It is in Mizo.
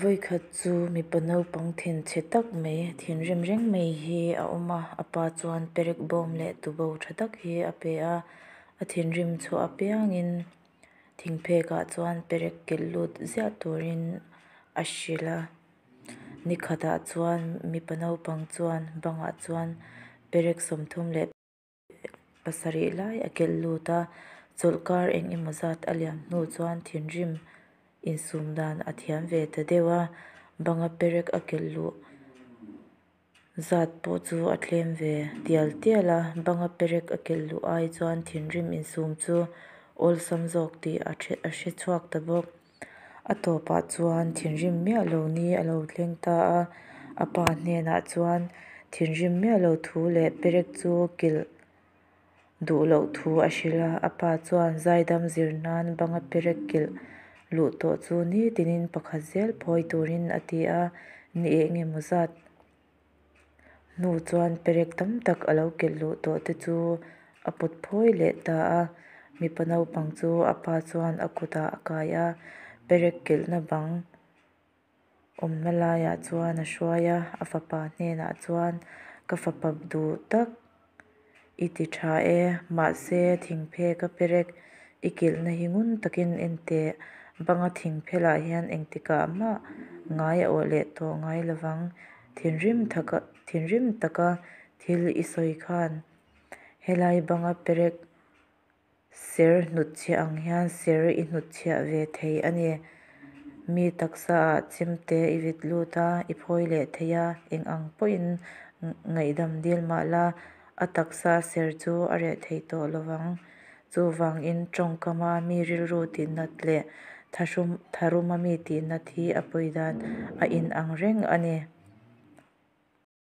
Vawikhat chu mipa naupang thinchhe tak mai thinrim reng mai hi a awm a, a pa chuan perek bawm leh tuboh tha tak hi a pe a, a thinrim chhuah apiangin thing phek ah chuan perek kilh lut ziah turin a hrilh a. Nikhat ah chuan mipa naupang chuan bangah chuan perek 37 lai a kilh lut a, chawlhkar engemaw zat a liam hnu chuan thinrim insum dan a thiam ve ta deuh a, banga perek a kilh luh zat pawh chu a tlem ve tial tial a, banga perek a kilh luh ai chuan thinrim insum chu awlsam zawk tih a a hrechhuak ta bawk. A tawpah chuan thinrim miah lo ni a lo thleng ta a, a pa hnenah chuan thinrim miah lo thu leh perek chu kilh duh loh thu a hrilh a, a pa chuan zaidam zir nan banga perek kilh luh tawh chu nitinin pakhat zel phawi turin a ti a, ni engemaw zat hnu chuan perek tam tak a lo kilh luh tawh te chu a pawt phawi leh ta a, mipa naupang chu a pa chuan a kutah a kai a, perek kilhna bang awmna laiah chuan a hruai a, a fapa hnenah chuan ka fapa duh tak i ti tha e, mahse thing phek a perek i kilhna hi ngun takin en teh, banga thing phelah hian engtikah mah ngai a awh leh tawh ngai lovang, thinrim thaka thinrim taka thil i sawi khan helai banga perek ser hnutchhiah ang hian ser i hnutchhiah ve thei a ni. Mi taksa ah chemte i vit lut a, i phawi leh thei a, eng ang pawhin ngaihdam dil mah la, a taksa ser chu a reh thei tawh lovang. Chuvangin tawngkama mi rilru tihnat leh tharum tharuma mi tihnat hi a pawi dan a inang reng a ni.